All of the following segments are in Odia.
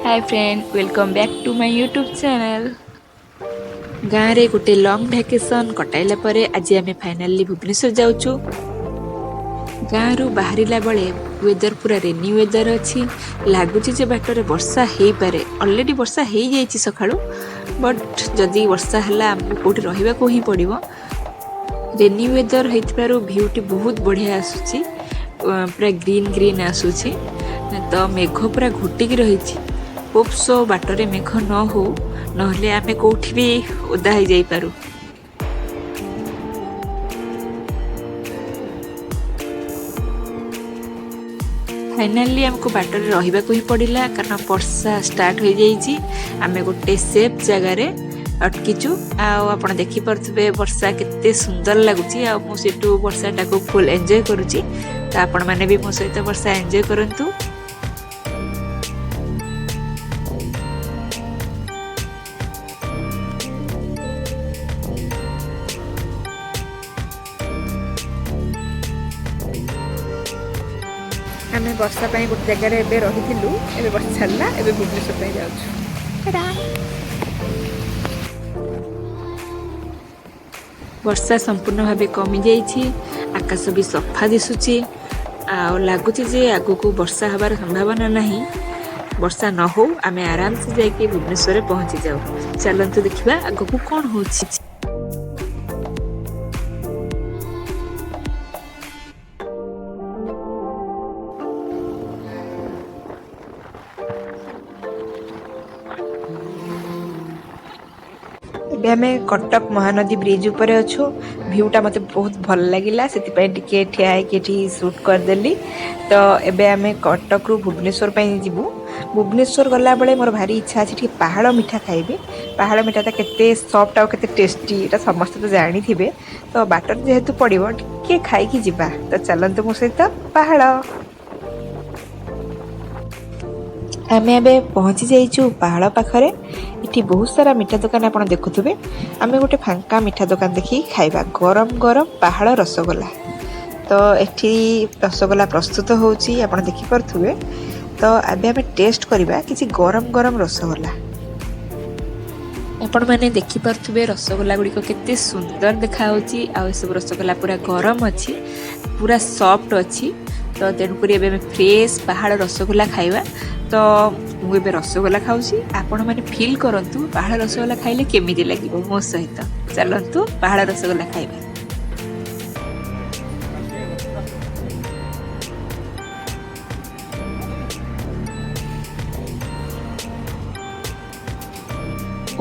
Hi friend, welcome back to my YouTube channel. ଗାଁରେ ଗୋଟେ ଲଙ୍ଗ୍ ଭ୍ୟାକେସନ୍ କଟାଇଲା ପରେ ଆଜି ଆମେ ଫାଇନାଲି ଭୁବନେଶ୍ୱର ଯାଉଛୁ। ଗାଁରୁ ବାହାରିଲା ବେଳେ ୱେଦର ପୁରା ରେନି ୱେଦର ଅଛି। ଲାଗୁଛି ଯେ ବାଟରେ ବର୍ଷା ହେଇପାରେ। ଅଲରେଡ଼ି ବର୍ଷା ହେଇଯାଇଛି ସକାଳୁ, ବଟ୍ ଯଦି ବର୍ଷା ହେଲା, ଆମକୁ କେଉଁଠି ରହିବାକୁ ହିଁ ପଡ଼ିବ। ରେନି ୱେଦର ହେଇଥିବାରୁ ଭ୍ୟୁଟି ବହୁତ ବଢ଼ିଆ ଆସୁଛି, ପୁରା ଗ୍ରୀନ୍ ଗ୍ରୀନ୍ ଆସୁଛି। ତ ମେଘ ପୁରା ଘୋଟିକି ରହିଛି। ହୋପ୍ ସୋ ବାଟରେ ମେଘ ନ ହଉ, ନହେଲେ ଆମେ କେଉଁଠି ବି ଓଦା ହେଇଯାଇପାରୁ। ଫାଇନାଲି ଆମକୁ ବାଟରେ ରହିବାକୁ ହିଁ ପଡ଼ିଲା, କାରଣ ବର୍ଷା ଷ୍ଟାର୍ଟ ହୋଇଯାଇଛି। ଆମେ ଗୋଟେ ସେଫ୍ ଜାଗାରେ ଅଟକିଛୁ। ଆଉ ଆପଣ ଦେଖିପାରୁଥିବେ ବର୍ଷା କେତେ ସୁନ୍ଦର ଲାଗୁଛି। ଆଉ ମୁଁ ସେଠୁ ବର୍ଷାଟାକୁ ଫୁଲ୍ ଏନ୍ଜୟ କରୁଛି। ତ ଆପଣମାନେ ବି ମୋ ସହିତ ବର୍ଷା ଏନ୍ଜୟ କରନ୍ତୁ। ଆମେ ବର୍ଷା ପାଇଁ ଗୋଟେ ଜାଗାରେ ଏବେ ରହିଥିଲୁ। ଏବେ ବର୍ଷା ଛାଡ଼ିଲା, ଏବେ ଭୁବନେଶ୍ୱର ପାଇଁ ଯାଉଛୁ। ଟାଟା। ବର୍ଷା ସମ୍ପୂର୍ଣ୍ଣ ଭାବେ କମିଯାଇଛି, ଆକାଶ ବି ସଫା ଦିଶୁଛି। ଆଉ ଲାଗୁଛି ଯେ ଆଗକୁ ବର୍ଷା ହେବାର ସମ୍ଭାବନା ନାହିଁ। ବର୍ଷା ନ ହଉ, ଆମେ ଆରାମସେ ଯାଇକି ଭୁବନେଶ୍ୱରରେ ପହଞ୍ଚି ଯାଉ। ଚାଲନ୍ତୁ ଦେଖିବା ଆଗକୁ କ'ଣ ହେଉଛି। ଏବେ ଆମେ କଟକ ମହାନଦୀ ବ୍ରିଜ ଉପରେ ଅଛୁ। ଭ୍ୟୁଟା ମୋତେ ବହୁତ ଭଲ ଲାଗିଲା, ସେଥିପାଇଁ ଟିକେ ଠିଆ ହେଇକି ଏଠି ସୁଟ୍ କରିଦେଲି। ତ ଏବେ ଆମେ କଟକରୁ ଭୁବନେଶ୍ୱର ପାଇଁ ଯିବୁ। ଭୁବନେଶ୍ୱର ଗଲାବେଳେ ମୋର ଭାରି ଇଚ୍ଛା ଅଛି ଟିକେ ପାହାଳ ମିଠା ଖାଇବି। ପାହାଳ ମିଠାଟା କେତେ ସଫ୍ଟ ଆଉ କେତେ ଟେଷ୍ଟି, ଏଇଟା ସମସ୍ତେ ତ ଜାଣିଥିବେ। ତ ବାଟରେ ଯେହେତୁ ପଡ଼ିବ, ଟିକେ ଖାଇକି ଯିବା। ତ ଚାଲନ୍ତୁ ମୋ ସହିତ ପାହାଳ। ଆମେ ଏବେ ପହଞ୍ଚି ଯାଇଛୁ ପାହାଳ ପାଖରେ। ଏଠି ବହୁତ ସାରା ମିଠା ଦୋକାନ ଆପଣ ଦେଖୁଥିବେ। ଆମେ ଗୋଟେ ଫାଙ୍କା ମିଠା ଦୋକାନ ଦେଖିକି ଖାଇବା ଗରମ ଗରମ ପାହାଳ ରସଗୋଲା। ତ ଏଠି ରସଗୋଲା ପ୍ରସ୍ତୁତ ହେଉଛି, ଆପଣ ଦେଖିପାରୁଥିବେ। ତ ଏବେ ଆମେ ଟେଷ୍ଟ କରିବା କିଛି ଗରମ ଗରମ ରସଗୋଲା। ଆପଣମାନେ ଦେଖିପାରୁଥିବେ ରସଗୋଲା ଗୁଡ଼ିକ କେତେ ସୁନ୍ଦର ଦେଖାହେଉଛି। ଆଉ ଏସବୁ ରସଗୋଲା ପୁରା ଗରମ ଅଛି, ପୁରା ସଫ୍ଟ ଅଛି। ତ ତେଣୁକରି ଏବେ ଆମେ ଫ୍ରେଶ୍ ପାହାଳ ରସଗୋଲା ଖାଇବା। ତ ମୁଁ ଏବେ ରସଗୋଲା ଖାଉଛି। ଆପଣମାନେ ଫିଲ୍ କରନ୍ତୁ ପାହାଳ ରସଗୋଲା ଖାଇଲେ କେମିତି ଲାଗିବ ମୋ ସହିତ। ଚାଲନ୍ତୁ ପାହାଳ ରସଗୋଲା ଖାଇବା।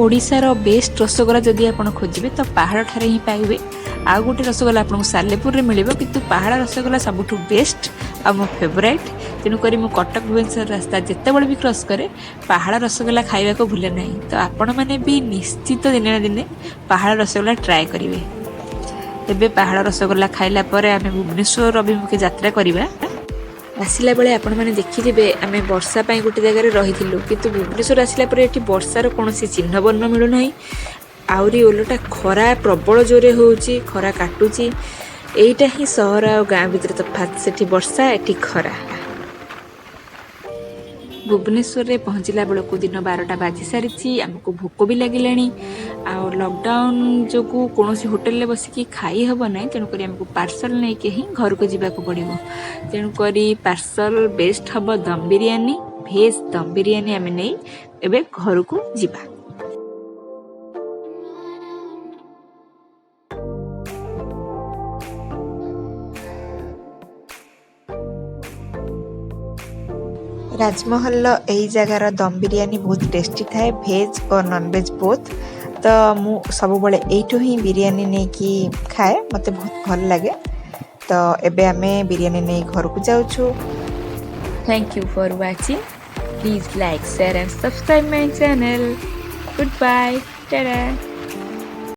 ଓଡ଼ିଶାର ବେଷ୍ଟ ରସଗୋଲା ଯଦି ଆପଣ ଖୋଜିବେ, ତ ପାହାଳଠାରେ ହିଁ ପାଇବେ। ଆଉ ଗୋଟେ ରସଗୋଲା ଆପଣଙ୍କୁ ସାଲେପୁରରେ ମିଳିବ, କିନ୍ତୁ ପାହାଳ ରସଗୋଲା ସବୁଠୁ ବେଷ୍ଟ ଆଉ ମୋ ଫେଭରାଇଟ୍। ତେଣୁକରି ମୁଁ କଟକ ଭୁବନେଶ୍ୱର ରାସ୍ତା ଯେତେବେଳେ ବି କ୍ରସ୍ କରେ, ପାହାଳ ରସଗୋଲା ଖାଇବାକୁ ଭୁଲେ ନାହିଁ। ତ ଆପଣମାନେ ବି ନିଶ୍ଚିତ ଦିନେ ନା ଦିନେ ପାହାଳ ରସଗୋଲା ଟ୍ରାଏ କରିବେ। ଏବେ ପାହାଳ ରସଗୋଲା ଖାଇଲା ପରେ ଆମେ ଭୁବନେଶ୍ୱର ଅଭିମୁଖେ ଯାତ୍ରା କରିବା। ଆସିଲା ବେଳେ ଆପଣମାନେ ଦେଖିଥିବେ, ଆମେ ବର୍ଷା ପାଇଁ ଗୋଟେ ଜାଗାରେ ରହିଥିଲୁ, କିନ୍ତୁ ଭୁବନେଶ୍ୱର ଆସିଲା ପରେ ଏଠି ବର୍ଷାର କୌଣସି ଚିହ୍ନ ବର୍ଣ୍ଣ ମିଳୁନାହିଁ। ଆହୁରି ଓଲଟା ଖରା ପ୍ରବଳ ଜୋରେ ହେଉଛି, ଖରା କାଟୁଛି। ଏଇଟା ହିଁ ସହର ଆଉ ଗାଁ ଭିତରେ ତଫାତ୍। ସେଠି ବର୍ଷା, ଏଠି ଖରା। ଭୁବନେଶ୍ୱରରେ ପହଞ୍ଚିଲା ବେଳକୁ ଦିନ 12ଟା ବାଜି ସାରିଛି। ଆମକୁ ଭୋକ ବି ଲାଗିଲାଣି। ଆଉ ଲକଡାଉନ୍ ଯୋଗୁଁ କୌଣସି ହୋଟେଲରେ ବସିକି ଖାଇ ହେବ ନାହିଁ, ତେଣୁକରି ଆମକୁ ପାର୍ସଲ ନେଇକି ହିଁ ଘରକୁ ଯିବାକୁ ପଡ଼ିବ। ତେଣୁକରି ପାର୍ସଲ ବେଷ୍ଟ ହେବ ଦମ ବିରିୟାନୀ, ଭେଜ୍ ଦମ ବିରିୟାନୀ ଆମେ ନେଇ ଏବେ ଘରକୁ ଯିବା। ରାଜମହଲର ଏଇ ଜାଗାର ଦମ ବିରିୟାନୀ ବହୁତ ଟେଷ୍ଟି ଥାଏ, ଭେଜ୍ ଓ ନନଭେଜ୍ ବୋଥ୍। ତ ମୁଁ ସବୁବେଳେ ଏଇଠୁ ହିଁ ବିରିୟାନୀ ନେଇକି ଖାଏ, ମୋତେ ବହୁତ ଭଲ ଲାଗେ। ତ ଏବେ ଆମେ ବିରିୟାନୀ ନେଇ ଘରକୁ ଯାଉଛୁ। Thank you for watching. Please like, share and subscribe my channel. Goodbye. Ta-da.